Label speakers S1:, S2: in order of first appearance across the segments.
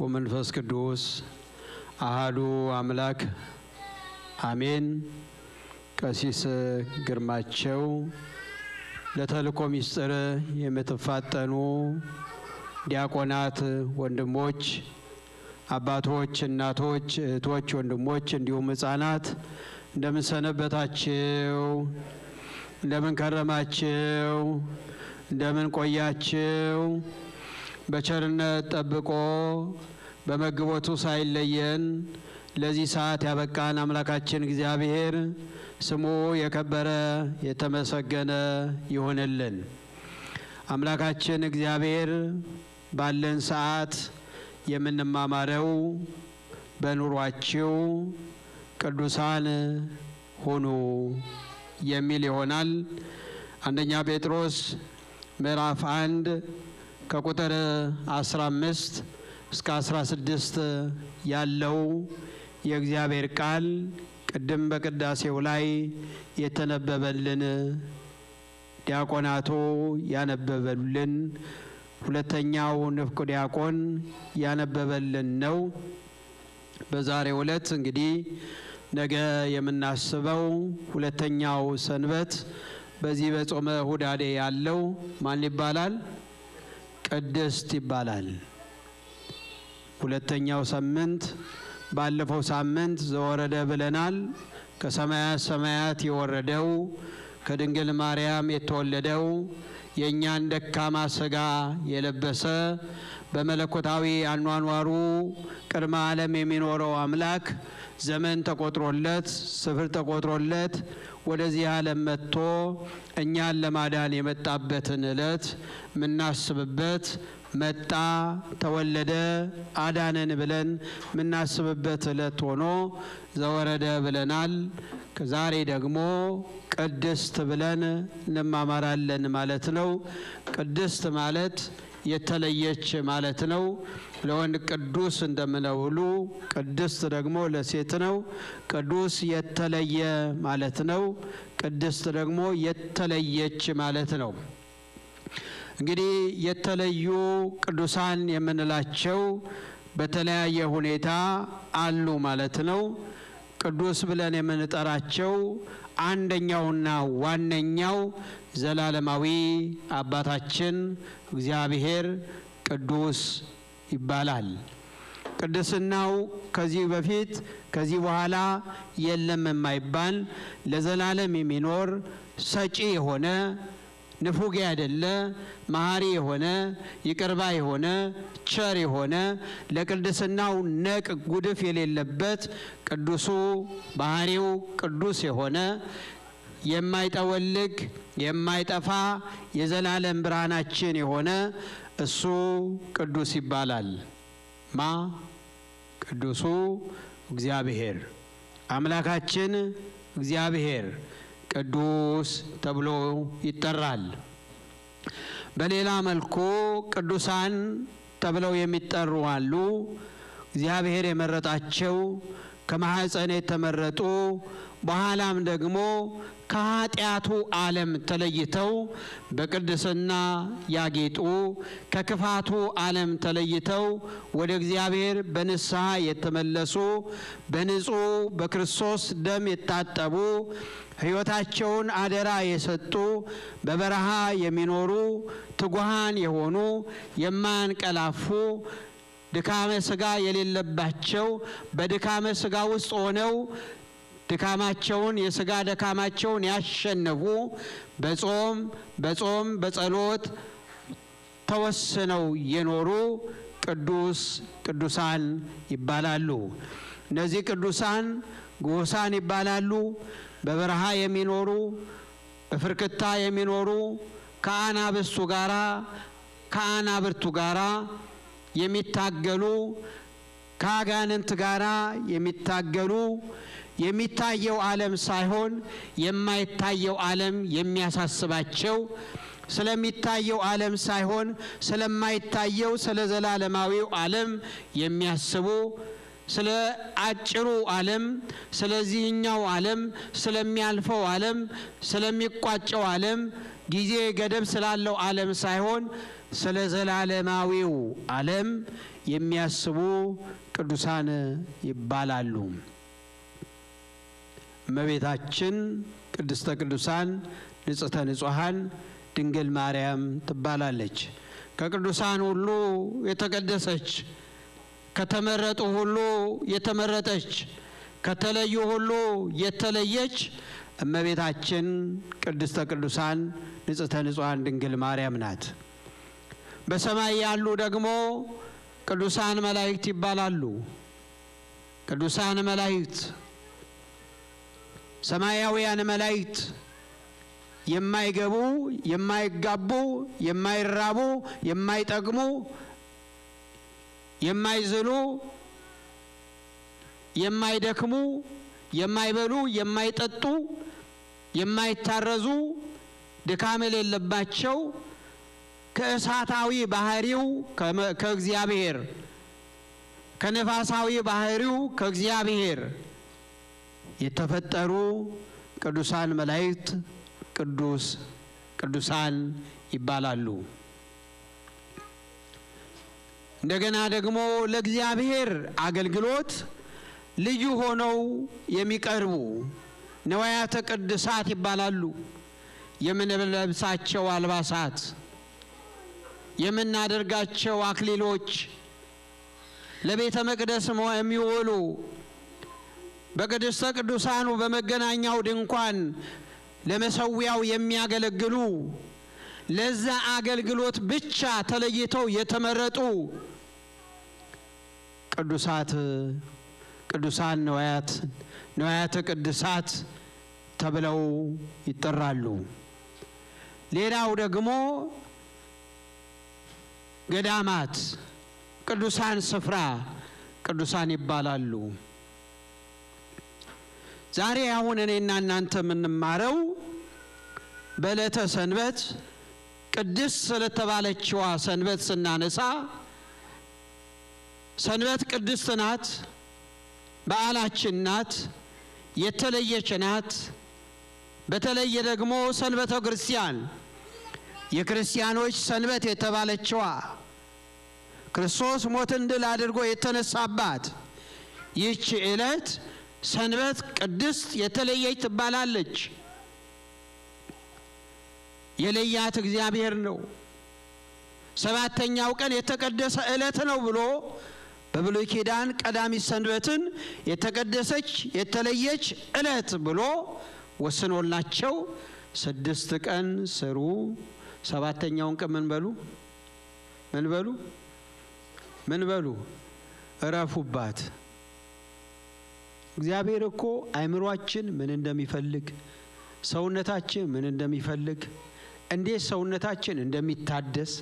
S1: ወመንፈስ ቅዱስ አሃዱ አምላክ አሜን። ቀሲስ ግርማቸው፣ ለተልእኮ ምስጢር የምትፋጠኑ ዲያቆናት ወንድሞች፣ አባቶች፣ እናቶች፣ እህቶች፣ ወንድሞች እንዲሁም ሕፃናት እንደምን ሰነበታችሁ? እንደምን ከረማችሁ? እንደምን ቆያችሁ? በቸርነት ጠብቆ በመግቦቱ ሳይለየን ለዚህ ሰዓት ያበቃን አምላካችን እግዚአብሔር ስሙ የከበረ የተመሰገነ ይሁንልን። አምላካችን እግዚአብሔር ባለን ሰዓት የምንማማረው በኑሯችሁ ቅዱሳን ሁኑ የሚል ይሆናል። አንደኛ ጴጥሮስ ምዕራፍ 1 ከቁጥር 15 እስከ 16 ያለው የእግዚአብሔር ቃል ቅድም በቅዳሴው ላይ የተነበበልን፣ ዲያቆናቱ ያነበበልን፣ ሁለተኛው ንፍቁ ዲያቆን ያነበበልን ነው። በዛሬው ዕለት እንግዲህ ነገ የምናስበው ሁለተኛው ሰንበት በዚህ በጾመ ሁዳዴ ያለው ማን ይባላል? ቅድስት ይባላል። ሁለተኛው ሳምንት፣ ባለፈው ሳምንት ዘወረደ ብለናል። ከሰማያት ሰማያት የወረደው፣ ከድንግል ማርያም የተወለደው፣ የእኛን ደካማ ስጋ የለበሰ፣ በመለኮታዊ አኗኗሩ ቅድመ ዓለም የሚኖረው አምላክ ዘመን ተቆጥሮለት፣ ስፍር ተቆጥሮለት ወደዚህ ዓለም መጥቶ እኛን ለማዳን የመጣበትን ዕለት የምናስብበት፣ መጣ፣ ተወለደ፣ አዳነን ብለን የምናስብበት ዕለት ሆኖ ዘወረደ ብለናል። ዛሬ ደግሞ ቅድስት ብለን እንማማራለን ማለት ነው። ቅድስት ማለት የተለየች ማለት ነው። ለወንድ ቅዱስ እንደምለው ሁሉ ቅድስት ደግሞ ለሴት ነው። ቅዱስ የተለየ ማለት ነው። ቅድስት ደግሞ የተለየች ማለት ነው። እንግዲህ የተለዩ ቅዱሳን የምንላቸው በተለያየ ሁኔታ አሉ ማለት ነው። ቅዱስ ብለን የምንጠራቸው አንደኛውና ዋነኛው ዘላለማዊ አባታችን እግዚአብሔር ቅዱስ ይባላል። ቅድስናው ከዚህ በፊት ከዚህ በኋላ የለም የማይባል፣ ለዘላለም የሚኖር፣ ሰጪ የሆነ፣ ንፉግ ያይደለ፣ መሐሪ የሆነ፣ ይቅርባ የሆነ፣ ቸር የሆነ፣ ለቅድስናው ነቅ ጉድፍ የሌለበት፣ ቅዱሱ ባህሪው ቅዱስ የሆነ፣ የማይጠወልግ፣ የማይጠፋ፣ የዘላለም ብርሃናችን የሆነ እሱ ቅዱስ ይባላል። ማ? ቅዱሱ እግዚአብሔር አምላካችን እግዚአብሔር ቅዱስ ተብሎ ይጠራል። በሌላ መልኩ ቅዱሳን ተብለው የሚጠሩ አሉ። እግዚአብሔር የመረጣቸው፣ ከማኅፀን የተመረጡ፣ በኋላም ደግሞ ከኃጢአቱ ዓለም ተለይተው በቅድስና ያጌጡ፣ ከክፋቱ ዓለም ተለይተው ወደ እግዚአብሔር በንስሐ የተመለሱ፣ በንጹሕ በክርስቶስ ደም የታጠቡ፣ ሕይወታቸውን አደራ የሰጡ፣ በበረሃ የሚኖሩ፣ ትጉሃን የሆኑ፣ የማያንቀላፉ፣ ድካመ ሥጋ የሌለባቸው፣ በድካመ ሥጋ ውስጥ ሆነው ድካማቸውን የሥጋ ድካማቸውን ያሸነፉ፣ በጾም በጸሎት ተወስነው የኖሩ ቅዱስ ቅዱሳን ይባላሉ። እነዚህ ቅዱሳን ጉሳን ይባላሉ። በበረሃ የሚኖሩ፣ በፍርክታ የሚኖሩ፣ ከአናብስቱ ጋራ ከአናብርቱ ጋራ የሚታገሉ፣ ከአጋንንት ጋራ የሚታገሉ፣ የሚታየው ዓለም ሳይሆን የማይታየው ዓለም የሚያሳስባቸው፣ ስለሚታየው ዓለም ሳይሆን ስለማይታየው ስለ ዘላለማዊው ዓለም የሚያስቡ፣ ስለ አጭሩ ዓለም፣ ስለዚህኛው ዓለም፣ ስለሚያልፈው ዓለም፣ ስለሚቋጨው ዓለም ጊዜ ገደብ ስላለው ዓለም ሳይሆን ስለ ዘላለማዊው ዓለም የሚያስቡ ቅዱሳን ይባላሉ። እመቤታችን ቅድስተ ቅዱሳን ንጽሕተ ንጹሐን ድንግል ማርያም ትባላለች። ከቅዱሳን ሁሉ የተቀደሰች፣ ከተመረጡ ሁሉ የተመረጠች፣ ከተለዩ ሁሉ የተለየች እመቤታችን ቅድስተ ቅዱሳን ንጽሕተ ንጹሐን ድንግል ማርያም ናት። በሰማይ ያሉ ደግሞ ቅዱሳን መላእክት ይባላሉ። ቅዱሳን መላእክት፣ ሰማያውያን መላእክት የማይገቡ፣ የማይጋቡ፣ የማይራቡ፣ የማይጠግሙ፣ የማይዝሉ፣ የማይደክሙ፣ የማይበሉ፣ የማይጠጡ፣ የማይታረዙ፣ ድካም የሌለባቸው፣ ከእሳታዊ ባህሪው ከእግዚአብሔር፣ ከነፋሳዊ ባህሪው ከእግዚአብሔር የተፈጠሩ ቅዱሳን መላእክት ቅዱሳን ይባላሉ። እንደገና ደግሞ ለእግዚአብሔር አገልግሎት ልዩ ሆነው የሚቀርቡ ንዋያተ ቅድሳት ይባላሉ። የምንለብሳቸው አልባሳት፣ የምናደርጋቸው አክሊሎች፣ ለቤተ መቅደስ የሚውሉ፣ በቅድስተ ቅዱሳኑ በመገናኛው ድንኳን ለመሰዊያው የሚያገለግሉ፣ ለዛ አገልግሎት ብቻ ተለይተው የተመረጡ ቅዱሳት ቅዱሳን ንዋያተ ቅድሳት ተብለው ይጠራሉ። ሌላው ደግሞ ገዳማት፣ ቅዱሳን ስፍራ ቅዱሳን ይባላሉ። ዛሬ አሁን እኔና እናንተ የምንማረው በዕለተ ሰንበት ቅድስት ስለተባለችዋ ሰንበት ስናነሳ ሰንበት ቅድስት ናት፣ በዓላችን ናት፣ የተለየች ናት። በተለየ ደግሞ ሰንበተ ክርስቲያን የክርስቲያኖች ሰንበት የተባለችዋ ክርስቶስ ሞትን ድል አድርጎ የተነሳባት ይህች ዕለት ሰንበት ቅድስት የተለየች ትባላለች። የለያት እግዚአብሔር ነው። ሰባተኛው ቀን የተቀደሰ ዕለት ነው ብሎ በብሉይ ኪዳን ቀዳሚት ሰንበትን የተቀደሰች የተለየች ዕለት ብሎ ወስኖላቸው 6 ቀን ስሩ፣ ሰባተኛውን ቀን ምን በሉ? ምን በሉ? ምን በሉ? እረፉባት። እግዚአብሔር እኮ አእምሯችን ምን እንደሚፈልግ፣ ሰውነታችን ምን እንደሚፈልግ፣ እንዴት ሰውነታችን እንደሚታደስ፣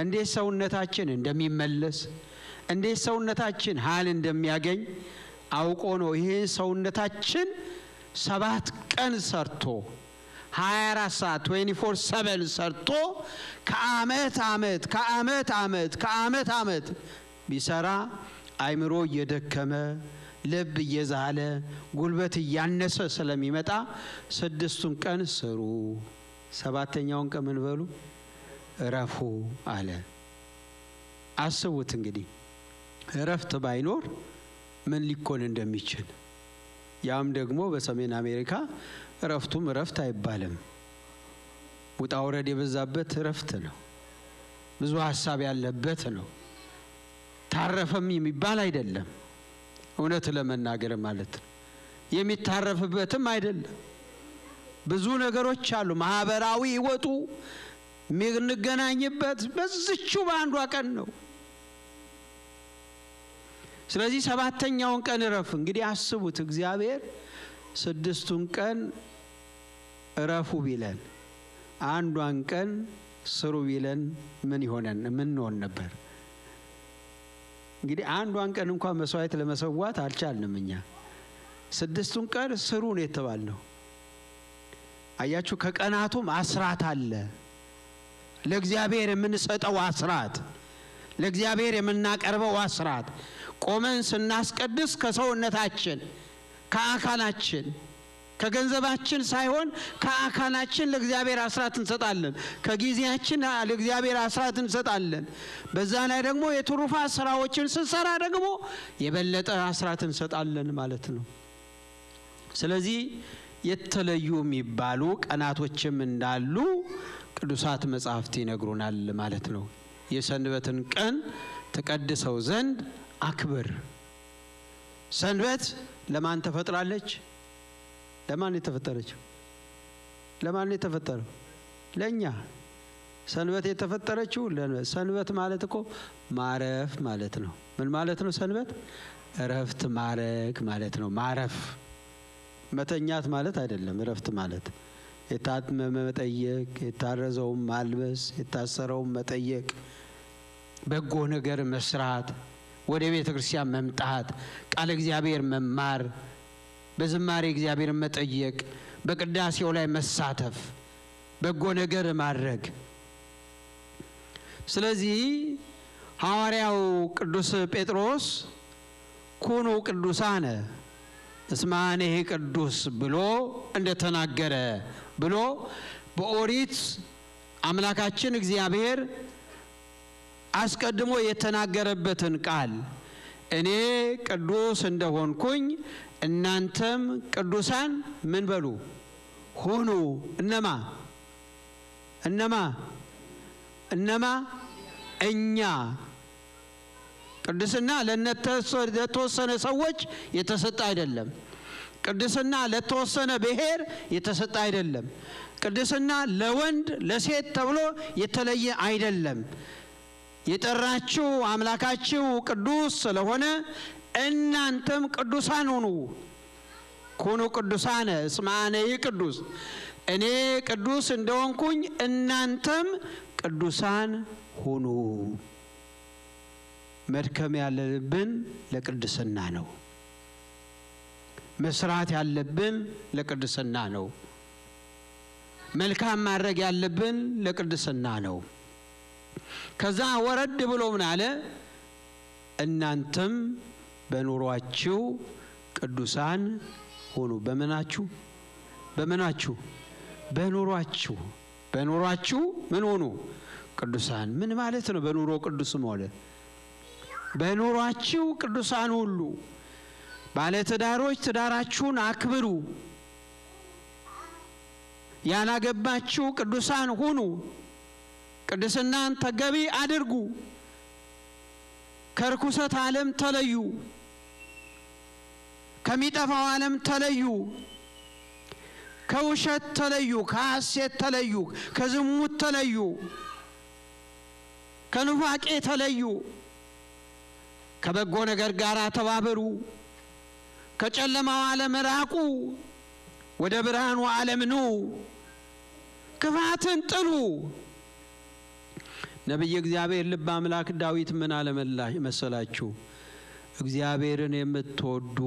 S1: እንዴት ሰውነታችን እንደሚመለስ፣ እንዴት ሰውነታችን ኃይል እንደሚያገኝ አውቆ ነው ይህን ሰውነታችን 7 ቀን ሰርቶ 24 ሰዓት 24/7 ሰርቶ ከአመት አመት ከአመት አመት ከአመት አመት ቢሰራ አእምሮ እየደከመ ልብ እየዛለ ጉልበት እያነሰ ስለሚመጣ 6ቱን ቀን ስሩ፣ ሰባተኛውን ቀን ምን በሉ? እረፉ አለ። አስቡት እንግዲህ እረፍት ባይኖር ምን ሊኮን እንደሚችል። ያም ደግሞ በሰሜን አሜሪካ እረፍቱም እረፍት አይባልም። ውጣ ውረድ የበዛበት እረፍት ነው። ብዙ ሀሳብ ያለበት ነው። ታረፈም የሚባል አይደለም። እውነት ለመናገር ማለት ነው። የሚታረፍበትም አይደለም። ብዙ ነገሮች አሉ። ማህበራዊ ህይወቱ የምንገናኝበት በዚችው በአንዷ ቀን ነው። ስለዚህ ሰባተኛውን ቀን እረፍ። እንግዲህ አስቡት እግዚአብሔር 6ቱን ቀን እረፉ ቢለን አንዷን ቀን ስሩ ቢለን ምን ይሆነን? ምን እንሆን ነበር? እንግዲህ አንዷን ቀን እንኳን መስዋዕት ለመሰዋት አልቻልንም እኛ። 6ቱን ቀን ስሩ ነው የተባልነው። አያችሁ፣ ከቀናቱም አስራት አለ። ለእግዚአብሔር የምንሰጠው አስራት፣ ለእግዚአብሔር የምናቀርበው አስራት፣ ቆመን ስናስቀድስ ከሰውነታችን ከአካላችን ከገንዘባችን ሳይሆን ከአካላችን ለእግዚአብሔር አስራት እንሰጣለን። ከጊዜያችን ለእግዚአብሔር አስራት እንሰጣለን። በዛ ላይ ደግሞ የትሩፋት ስራዎችን ስንሰራ ደግሞ የበለጠ አስራት እንሰጣለን ማለት ነው። ስለዚህ የተለዩ የሚባሉ ቀናቶችም እንዳሉ ቅዱሳት መጻሕፍት ይነግሩናል ማለት ነው። የሰንበትን ቀን ተቀድሰው ዘንድ አክብር። ሰንበት ለማን ተፈጥራለች? ለማን የተፈጠረችው? ለማን የተፈጠረው? ለኛ። ሰንበት የተፈጠረችው ሰንበት ማለት እኮ ማረፍ ማለት ነው። ምን ማለት ነው ሰንበት? እረፍት ማረግ ማለት ነው። ማረፍ መተኛት ማለት አይደለም። እረፍት ማለት የታመመ መጠየቅ፣ የታረዘውን ማልበስ፣ የታሰረውን መጠየቅ፣ በጎ ነገር መስራት፣ ወደ ቤተ ክርስቲያን መምጣት፣ ቃለ እግዚአብሔር መማር፣ በዝማሬ እግዚአብሔር መጠየቅ፣ በቅዳሴው ላይ መሳተፍ፣ በጎ ነገር ማድረግ። ስለዚህ ሐዋርያው ቅዱስ ጴጥሮስ ኩኑ ቅዱሳነ እስመ አነ ቅዱስ ብሎ እንደተናገረ ብሎ በኦሪት አምላካችን እግዚአብሔር አስቀድሞ የተናገረበትን ቃል እኔ ቅዱስ እንደሆንኩኝ እናንተም ቅዱሳን ምን በሉ ሁኑ። እነማ እነማ እነማ? እኛ። ቅድስና ለተወሰነ ሰዎች የተሰጠ አይደለም። ቅድስና ለተወሰነ ብሔር የተሰጠ አይደለም። ቅድስና ለወንድ ለሴት ተብሎ የተለየ አይደለም። የጠራችሁ አምላካችሁ ቅዱስ ስለሆነ እናንተም ቅዱሳን ሁኑ። ኩኑ ቅዱሳነ እስመ አነ ቅዱስ፣ እኔ ቅዱስ እንደሆንኩኝ እናንተም ቅዱሳን ሁኑ። መድከም ያለብን ለቅድስና ነው። መስራት ያለብን ለቅድስና ነው። መልካም ማድረግ ያለብን ለቅድስና ነው። ከዛ ወረድ ብሎ ምን አለ? እናንተም በኑሯችሁ ቅዱሳን ሁኑ። በምናችሁ? በምናችሁ? በኑሯችሁ። በኑሯችሁ ምን ሆኑ? ቅዱሳን። ምን ማለት ነው? በኑሮ ቅዱስ መሆን። በኑሯችሁ ቅዱሳን ሁሉ። ባለትዳሮች ትዳራችሁን አክብሩ። ያላገባችሁ ቅዱሳን ሁኑ። ቅድስናን ተገቢ አድርጉ። ከርኩሰት ዓለም ተለዩ። ከሚጠፋው ዓለም ተለዩ። ከውሸት ተለዩ። ከሐሴት ተለዩ። ከዝሙት ተለዩ። ከኑፋቄ ተለዩ። ከበጎ ነገር ጋር ተባበሩ። ከጨለማው ዓለም ራቁ። ወደ ብርሃኑ ዓለም ኑ። ክፋትን ጥሉ። ነቢየ እግዚአብሔር ልበ አምላክ ዳዊት ምን አለ መሰላችሁ? እግዚአብሔርን የምትወዱ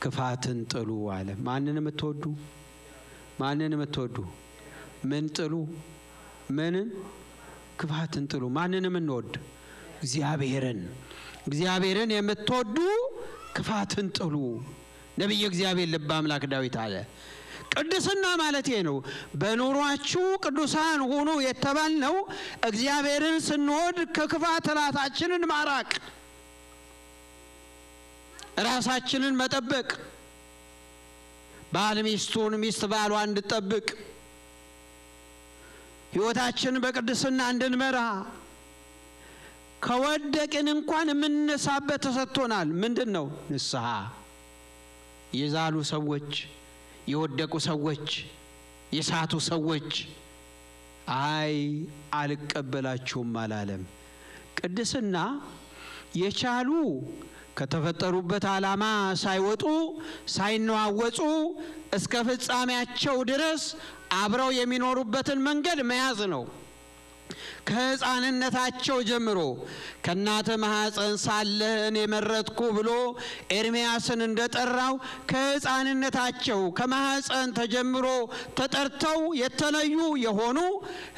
S1: ክፋትን ጥሉ አለ። ማንን የምትወዱ? ማንን የምትወዱ? ምን ጥሉ? ምንን? ክፋትን ጥሉ። ማንን የምንወድ? እግዚአብሔርን። እግዚአብሔርን የምትወዱ ክፋትን ጥሉ። ነቢየ እግዚአብሔር ልበ አምላክ ዳዊት አለ። ቅድስና ማለት ይሄ ነው። በኑሯችሁ ቅዱሳን ሁኑ የተባልነው እግዚአብሔርን ስንወድ ከክፋት ራሳችንን ማራቅ፣ ራሳችንን መጠበቅ፣ ባል ሚስቱን፣ ሚስት ባሏን እንድጠብቅ፣ ሕይወታችንን በቅድስና እንድንመራ፣ ከወደቅን እንኳን የምንነሳበት ተሰጥቶናል። ምንድን ነው? ንስሐ። የዛሉ ሰዎች፣ የወደቁ ሰዎች፣ የሳቱ ሰዎች አይ አልቀበላችሁም አላለም። ቅድስና የቻሉ ከተፈጠሩበት ዓላማ ሳይወጡ ሳይነዋወጹ እስከ ፍጻሜያቸው ድረስ አብረው የሚኖሩበትን መንገድ መያዝ ነው። ከሕፃንነታቸው ጀምሮ ከእናተ ማኅፀን ሳለህ እኔ መረጥኩ ብሎ ኤርምያስን እንደጠራው ከሕፃንነታቸው ከማኅፀን ተጀምሮ ተጠርተው የተለዩ የሆኑ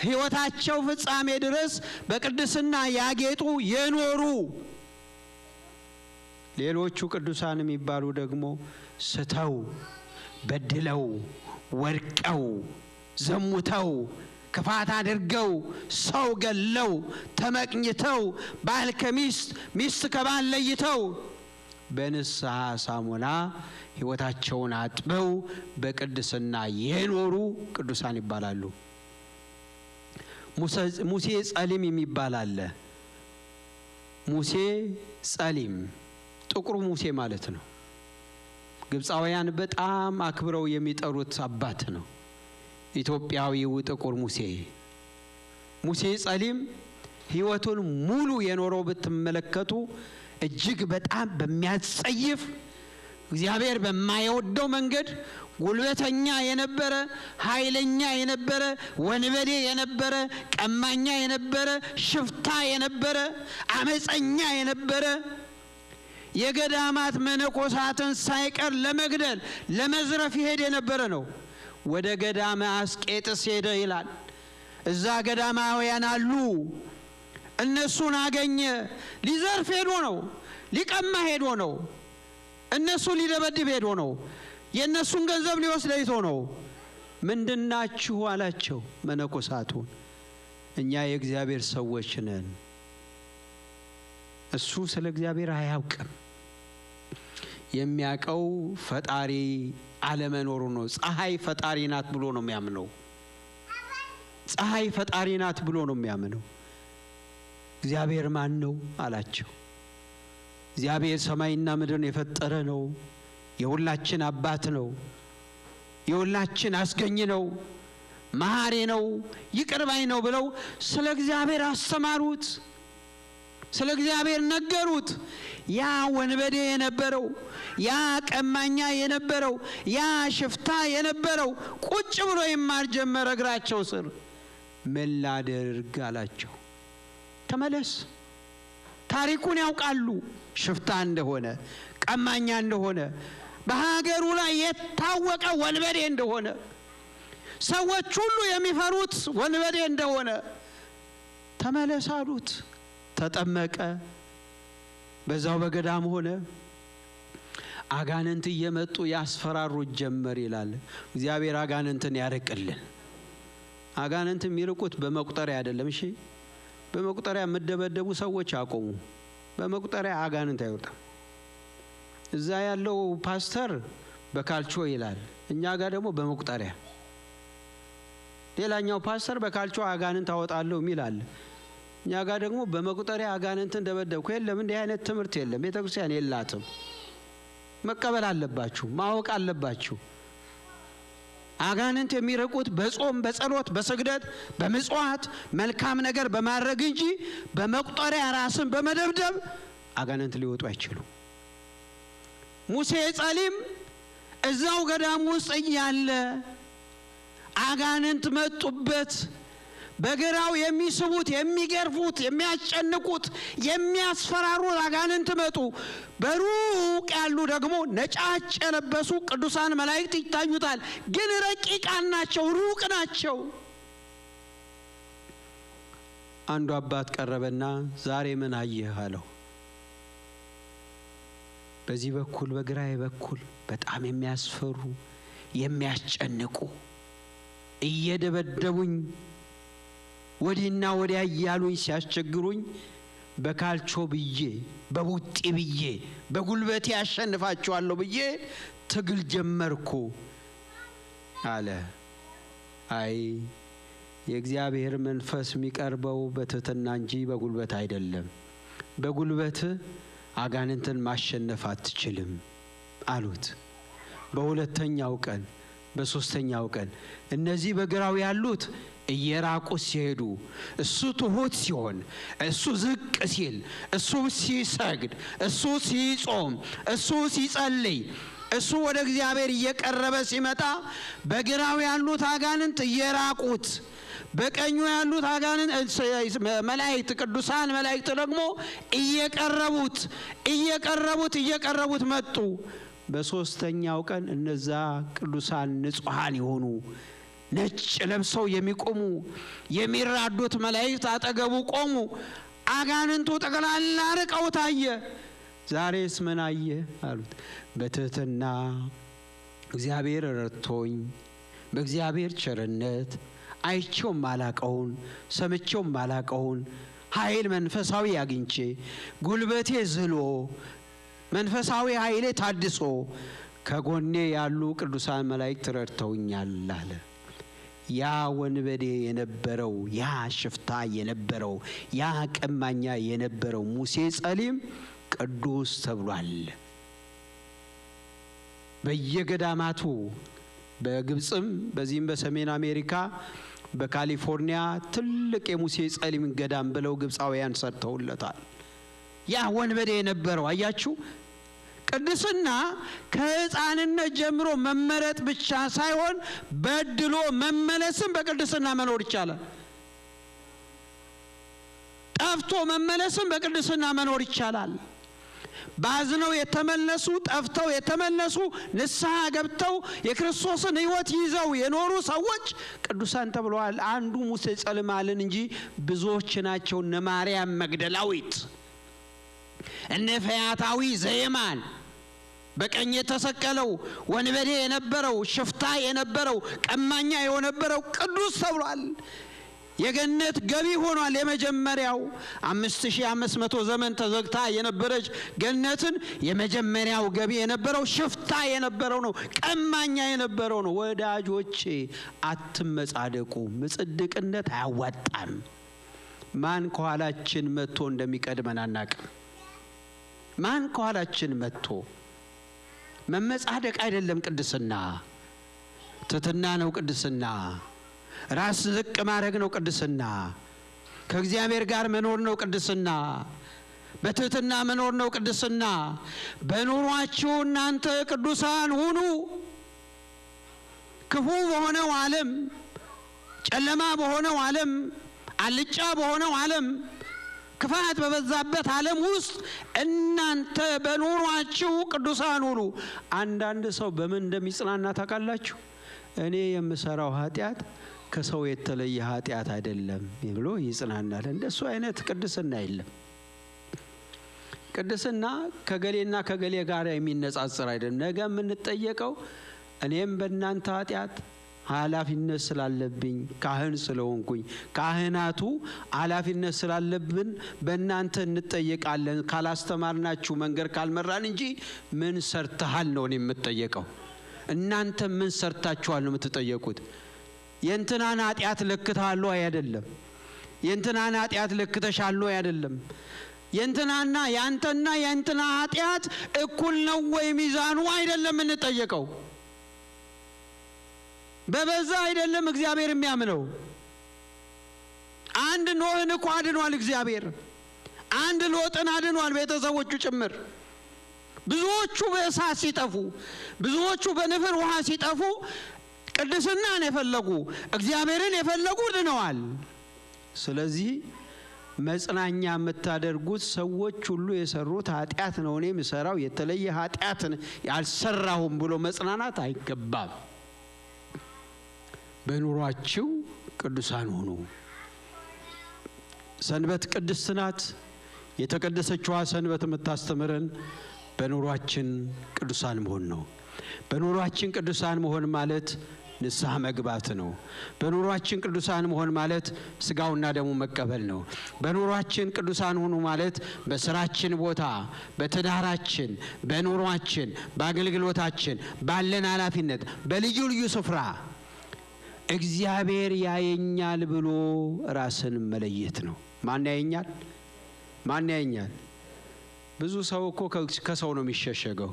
S1: ሕይወታቸው ፍጻሜ ድረስ በቅድስና ያጌጡ የኖሩ። ሌሎቹ ቅዱሳን የሚባሉ ደግሞ ስተው በድለው፣ ወድቀው፣ ዘሙተው፣ ክፋት አድርገው፣ ሰው ገለው፣ ተመቅኝተው፣ ባል ከሚስት፣ ሚስት ከባል ለይተው በንስሐ ሳሙና ሕይወታቸውን አጥበው በቅድስና የኖሩ ቅዱሳን ይባላሉ። ሙሴ ጸሊም የሚባል አለ። ሙሴ ጸሊም ጥቁሩ ሙሴ ማለት ነው። ግብፃውያን በጣም አክብረው የሚጠሩት አባት ነው። ኢትዮጵያዊው ጥቁር ሙሴ። ሙሴ ጸሊም ሕይወቱን ሙሉ የኖረው ብትመለከቱ እጅግ በጣም በሚያስጸይፍ፣ እግዚአብሔር በማይወደው መንገድ ጉልበተኛ የነበረ፣ ኃይለኛ የነበረ፣ ወንበዴ የነበረ፣ ቀማኛ የነበረ፣ ሽፍታ የነበረ፣ አመፀኛ የነበረ፣ የገዳማት መነኮሳትን ሳይቀር ለመግደል ለመዝረፍ ይሄድ የነበረ ነው። ወደ ገዳመ አስቄጥስ ሄደ ይላል። እዛ ገዳማውያን አሉ። እነሱን አገኘ። ሊዘርፍ ሄዶ ነው። ሊቀማ ሄዶ ነው። እነሱን ሊደበድብ ሄዶ ነው። የእነሱን ገንዘብ ሊወስድ ሄዶ ነው። ምንድናችሁ አላቸው መነኮሳቱን። እኛ የእግዚአብሔር ሰዎች ነን። እሱ ስለ እግዚአብሔር አያውቅም። የሚያውቀው ፈጣሪ አለመኖሩ ነው። ፀሐይ ፈጣሪ ናት ብሎ ነው የሚያምነው። ፀሐይ ፈጣሪ ናት ብሎ ነው የሚያምነው። እግዚአብሔር ማን ነው አላቸው። እግዚአብሔር ሰማይና ምድርን የፈጠረ ነው። የሁላችን አባት ነው። የሁላችን አስገኝ ነው። መሐሪ ነው። ይቅር ባይ ነው ብለው ስለ እግዚአብሔር አስተማሩት። ስለ እግዚአብሔር ነገሩት። ያ ወንበዴ የነበረው፣ ያ ቀማኛ የነበረው፣ ያ ሽፍታ የነበረው ቁጭ ብሎ ይማር ጀመረ እግራቸው ስር። ምን ላድርግ አላቸው። ተመለስ። ታሪኩን ያውቃሉ። ሽፍታ እንደሆነ፣ ቀማኛ እንደሆነ፣ በሀገሩ ላይ የታወቀ ወንበዴ እንደሆነ፣ ሰዎች ሁሉ የሚፈሩት ወንበዴ እንደሆነ ተመለስ አሉት። ተጠመቀ። በዛው በገዳም ሆነ። አጋንንት እየመጡ ያስፈራሩት ጀመር ይላል። እግዚአብሔር አጋንንትን ያርቅልን። አጋንንት የሚርቁት በመቁጠሪያ አይደለም። እሺ፣ በመቁጠሪያ የምደበደቡ ሰዎች አቆሙ። በመቁጠሪያ አጋንንት አይወጣም። እዛ ያለው ፓስተር በካልቾ ይላል፣ እኛ ጋር ደግሞ በመቁጠሪያ። ሌላኛው ፓስተር በካልቾ አጋንንት አወጣለሁ የሚል አለ። እኛ ጋር ደግሞ በመቁጠሪያ አጋንንትን ደበደብኩ። የለም፣ እንዲህ አይነት ትምህርት የለም። ቤተ ክርስቲያን የላትም። መቀበል አለባችሁ፣ ማወቅ አለባችሁ። አጋንንት የሚርቁት በጾም፣ በጸሎት፣ በስግደት፣ በምጽዋት፣ መልካም ነገር በማድረግ እንጂ በመቁጠሪያ ራስን በመደብደብ አጋንንት ሊወጡ አይችሉም። ሙሴ ጸሊም እዛው ገዳም ውስጥ እያለ አጋንንት መጡበት። በግራው የሚስቡት፣ የሚገርፉት፣ የሚያስጨንቁት፣ የሚያስፈራሩት አጋንንት መጡ። በሩቅ ያሉ ደግሞ ነጫጭ የለበሱ ቅዱሳን መላእክት ይታዩታል። ግን ረቂቃን ናቸው፣ ሩቅ ናቸው። አንዱ አባት ቀረበና ዛሬ ምን አየህ አለው። በዚህ በኩል በግራዬ በኩል በጣም የሚያስፈሩ፣ የሚያስጨንቁ፣ እየደበደቡኝ ወዲህና ወዲያ እያሉኝ ሲያስቸግሩኝ በካልቾ ብዬ፣ በቡጢ ብዬ፣ በጉልበቴ ያሸንፋቸዋለሁ ብዬ ትግል ጀመርኩ አለ። አይ፣ የእግዚአብሔር መንፈስ የሚቀርበው በትህትና እንጂ በጉልበት አይደለም። በጉልበት አጋንንትን ማሸነፍ አትችልም አሉት። በሁለተኛው ቀን፣ በሶስተኛው ቀን እነዚህ በግራው ያሉት እየራቁ ሲሄዱ እሱ ትሁት ሲሆን፣ እሱ ዝቅ ሲል፣ እሱ ሲሰግድ፣ እሱ ሲጾም፣ እሱ ሲጸልይ፣ እሱ ወደ እግዚአብሔር እየቀረበ ሲመጣ በግራው ያሉት አጋንንት እየራቁት፣ በቀኙ ያሉት አጋንንት መላእክት፣ ቅዱሳን መላእክት ደግሞ እየቀረቡት፣ እየቀረቡት፣ እየቀረቡት መጡ። በሶስተኛው ቀን እነዛ ቅዱሳን ንጹሐን የሆኑ ነጭ ለብሰው የሚቆሙ የሚራዱት መላእክት አጠገቡ ቆሙ። አጋንንቱ ጠቅላላ ርቀው ታየ። ዛሬስ ምን አየህ አሉት። በትህትና እግዚአብሔር ረድቶኝ በእግዚአብሔር ቸርነት አይቼው ማላቀውን ሰምቼው ማላቀውን ኃይል መንፈሳዊ አግኝቼ ጉልበቴ ዝሎ መንፈሳዊ ኃይሌ ታድሶ ከጎኔ ያሉ ቅዱሳን መላእክት ረድተውኛል አለ። ያ ወንበዴ የነበረው፣ ያ ሽፍታ የነበረው፣ ያ ቀማኛ የነበረው ሙሴ ጸሊም ቅዱስ ተብሏል። በየገዳማቱ በግብፅም በዚህም በሰሜን አሜሪካ በካሊፎርኒያ ትልቅ የሙሴ ጸሊም ገዳም ብለው ግብፃውያን ሰርተውለታል። ያ ወንበዴ የነበረው፣ አያችሁ፣ ቅድስና ከሕፃንነት ጀምሮ መመረጥ ብቻ ሳይሆን በድሎ መመለስም በቅድስና መኖር ይቻላል። ጠፍቶ መመለስም በቅድስና መኖር ይቻላል። ባዝነው የተመለሱ፣ ጠፍተው የተመለሱ፣ ንስሐ ገብተው የክርስቶስን ሕይወት ይዘው የኖሩ ሰዎች ቅዱሳን ተብለዋል። አንዱ ሙሴ ጸልማልን እንጂ ብዙዎች ናቸው። እነ ማርያም መግደላዊት፣ እነ ፈያታዊ ዘየማን፣ በቀኝ የተሰቀለው ወንበዴ የነበረው፣ ሽፍታ የነበረው፣ ቀማኛ የነበረው ቅዱስ ተብሏል። የገነት ገቢ ሆኗል። የመጀመሪያው 5500 ዘመን ተዘግታ የነበረች ገነትን የመጀመሪያው ገቢ የነበረው ሽፍታ የነበረው ነው፣ ቀማኛ የነበረው ነው። ወዳጆቼ፣ አትመጻደቁ። ምጽድቅነት አያዋጣም። ማን ከኋላችን መጥቶ እንደሚቀድመን አናቅም። ማን ከኋላችን መጥቶ፣ መመጻደቅ አይደለም ቅድስና፣ ትሕትና ነው ቅድስና። ራስ ዝቅ ማድረግ ነው ቅድስና። ከእግዚአብሔር ጋር መኖር ነው ቅድስና። በትሕትና መኖር ነው ቅድስና። በኑሯችሁ እናንተ ቅዱሳን ሁኑ። ክፉ በሆነው ዓለም፣ ጨለማ በሆነው ዓለም፣ አልጫ በሆነው ዓለም፣ ክፋት በበዛበት ዓለም ውስጥ እናንተ በኑሯችሁ ቅዱሳን ሁኑ። አንዳንድ ሰው በምን እንደሚጽናና ታውቃላችሁ? እኔ የምሰራው ኃጢአት ከሰው የተለየ ኃጢአት አይደለም ብሎ ይጽናናል። እንደሱ አይነት ቅድስና የለም። ቅድስና ከገሌና ከገሌ ጋር የሚነጻጸር አይደለም። ነገ የምንጠየቀው እኔም በእናንተ ኃጢአት ኃላፊነት ስላለብኝ ካህን ስለሆንኩኝ፣ ካህናቱ ኃላፊነት ስላለብን በእናንተ እንጠየቃለን። ካላስተማርናችሁ፣ መንገድ ካልመራን እንጂ ምን ሰርተሃል ነው እኔ የምጠየቀው። እናንተ ምን ሰርታችኋል ነው የምትጠየቁት። የእንትናን ኃጢአት ለክተሃል ወይ አይደለም። የእንትናን ኃጢአት ለክተሻል ወይ አይደለም። የእንትናና የአንተና የእንትና ኃጢአት እኩል ነው ወይ ሚዛኑ አይደለም የምንጠየቀው። በበዛ አይደለም እግዚአብሔር የሚያምነው። አንድ ኖህን እኮ አድኗል እግዚአብሔር። አንድ ሎጥን አድኗል ቤተሰቦቹ ጭምር። ብዙዎቹ በእሳት ሲጠፉ፣ ብዙዎቹ በንፍር ውሃ ሲጠፉ ቅድስናን የፈለጉ፣ እግዚአብሔርን የፈለጉ ድነዋል። ስለዚህ መጽናኛ የምታደርጉት ሰዎች ሁሉ የሰሩት ኃጢአት ነው፣ እኔ የምሰራው የተለየ ኃጢአት ያልሰራሁም ብሎ መጽናናት አይገባም። በኑሯችሁ ቅዱሳን ሁኑ። ሰንበት ቅድስት ናት። የተቀደሰችዋ ሰንበት የምታስተምረን በኑሯችን ቅዱሳን መሆን ነው። በኑሯችን ቅዱሳን መሆን ማለት ንስሐ መግባት ነው። በኑሯችን ቅዱሳን መሆን ማለት ስጋውና ደሙ መቀበል ነው። በኑሯችን ቅዱሳን ሁኑ ማለት በስራችን ቦታ፣ በትዳራችን፣ በኑሯችን፣ በአገልግሎታችን፣ ባለን ኃላፊነት፣ በልዩ ልዩ ስፍራ እግዚአብሔር ያየኛል ብሎ ራስን መለየት ነው። ማን ያየኛል? ማን ያየኛል? ብዙ ሰው እኮ ከሰው ነው የሚሸሸገው።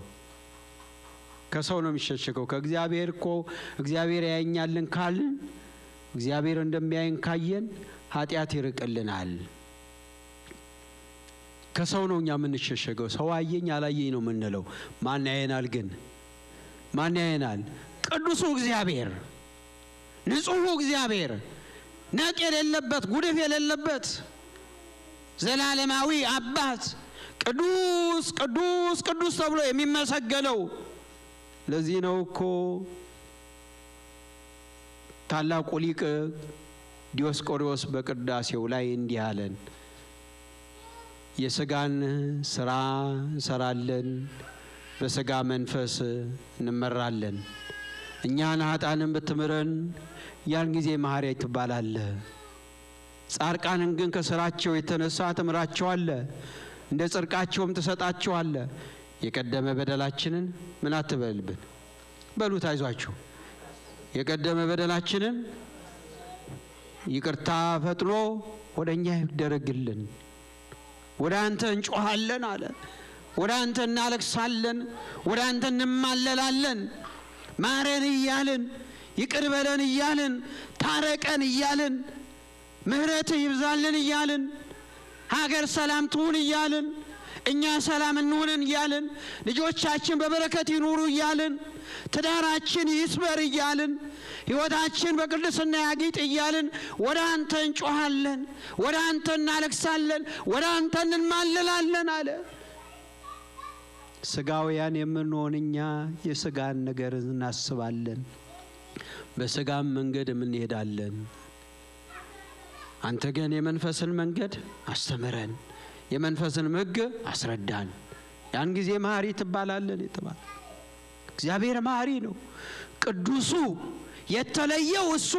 S1: ከሰው ነው የሚሸሸገው። ከእግዚአብሔር እኮ እግዚአብሔር ያየኛልን ካልን፣ እግዚአብሔር እንደሚያየን ካየን ኃጢአት ይርቅልናል። ከሰው ነው እኛ የምንሸሸገው። ሰው አየኝ አላየኝ ነው የምንለው። ማን ያየናል ግን? ማን ያየናል? ቅዱሱ እግዚአብሔር፣ ንጹሑ እግዚአብሔር፣ ነቅ የሌለበት፣ ጉድፍ የሌለበት ዘላለማዊ አባት፣ ቅዱስ ቅዱስ ቅዱስ ተብሎ የሚመሰገነው። ለዚህ ነው እኮ ታላቁ ሊቅ ዲዮስቆሮስ በቅዳሴው ላይ እንዲህ አለን። የስጋን ስራ እንሰራለን፣ በሥጋ መንፈስ እንመራለን። እኛን ኃጥአንን ብትምረን ያን ጊዜ መሐሪ ትባላለህ። ጻድቃንን ግን ከሥራቸው የተነሳ ትምራቸዋለህ፣ እንደ ጽድቃቸውም ትሰጣቸዋለህ። የቀደመ በደላችንን ምን አትበልብን፣ በሉት አይዟችሁ። የቀደመ በደላችንን ይቅርታ ፈጥኖ ወደ እኛ ይደረግልን። ወደ አንተ እንጮኻለን አለ። ወደ አንተ እናለቅሳለን፣ ወደ አንተ እንማለላለን። ማረን እያልን፣ ይቅር በለን እያልን፣ ታረቀን እያልን፣ ምሕረት ይብዛልን እያልን፣ ሀገር ሰላም ትሁን እያልን፣ እኛ ሰላም እንሁን እያልን፣ ልጆቻችን በበረከት ይኑሩ እያልን፣ ትዳራችን ይስበር እያልን፣ ሕይወታችን በቅድስና ያጊጥ እያልን ወደ አንተ እንጮኻለን፣ ወደ አንተ እናለቅሳለን፣ ወደ አንተ እንማልላለን አለ። ስጋውያን የምንሆን እኛ የስጋን ነገር እናስባለን፣ በስጋም መንገድ እንሄዳለን። አንተ ግን የመንፈስን መንገድ አስተምረን፣ የመንፈስን ሕግ አስረዳን። ያን ጊዜ መሐሪ ትባላለን የተባለ እግዚአብሔር መሐሪ ነው። ቅዱሱ የተለየው እሱ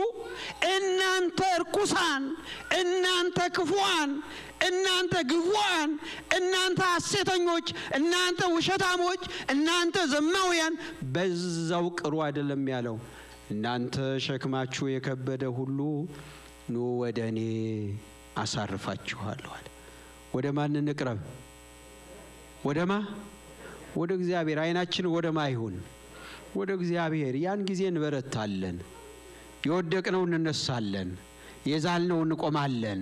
S1: እናንተ እርኩሳን፣ እናንተ ክፉዋን፣ እናንተ ግፉዋን፣ እናንተ ሐሴተኞች፣ እናንተ ውሸታሞች፣ እናንተ ዘማውያን በዛው ቅሩ አይደለም ያለው። እናንተ ሸክማችሁ የከበደ ሁሉ ኑ ወደ እኔ አሳርፋችኋለሁ አለ። ወደ ማን እንቅረብ? ወደማ? ወደ እግዚአብሔር። ዓይናችን ወደማ ይሁን? ወደ እግዚአብሔር። ያን ጊዜ እንበረታለን። የወደቅነው እንነሳለን፣ የዛልነው እንቆማለን።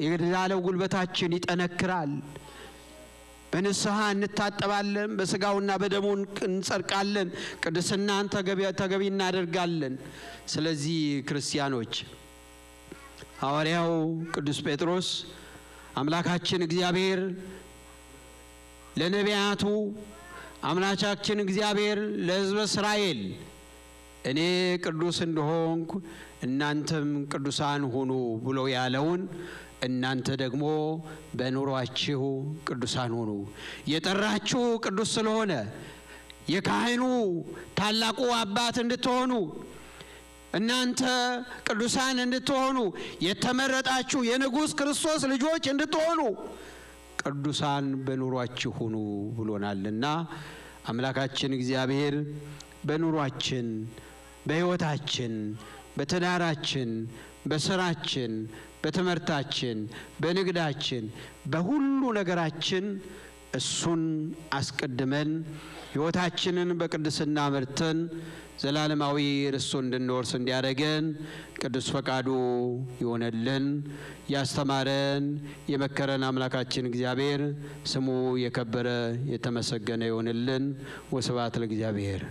S1: የዛለው ጉልበታችን ይጠነክራል። በንስሐ እንታጠባለን፣ በስጋውና በደሙ እንጸድቃለን፣ ቅድስናን ተገቢ እናደርጋለን። ስለዚህ ክርስቲያኖች፣ ሐዋርያው ቅዱስ ጴጥሮስ አምላካችን እግዚአብሔር ለነቢያቱ፣ አምላካችን እግዚአብሔር ለሕዝበ እስራኤል እኔ ቅዱስ እንደሆንኩ እናንተም ቅዱሳን ሁኑ ብሎ ያለውን እናንተ ደግሞ በኑሯችሁ ቅዱሳን ሁኑ። የጠራችሁ ቅዱስ ስለሆነ የካህኑ ታላቁ አባት እንድትሆኑ፣ እናንተ ቅዱሳን እንድትሆኑ፣ የተመረጣችሁ የንጉሥ ክርስቶስ ልጆች እንድትሆኑ ቅዱሳን በኑሯችሁ ሁኑ ብሎናልና አምላካችን እግዚአብሔር በኑሯችን፣ በሕይወታችን፣ በትዳራችን፣ በስራችን፣ በትምህርታችን፣ በንግዳችን፣ በሁሉ ነገራችን እሱን አስቀድመን ሕይወታችንን በቅድስና መርተን ዘላለማዊ ርስቱን እንድንወርስ እንዲያደርገን ቅዱስ ፈቃዱ ይሆነልን። ያስተማረን የመከረን አምላካችን እግዚአብሔር ስሙ የከበረ የተመሰገነ ይሆንልን። ወስብሐት ለእግዚአብሔር።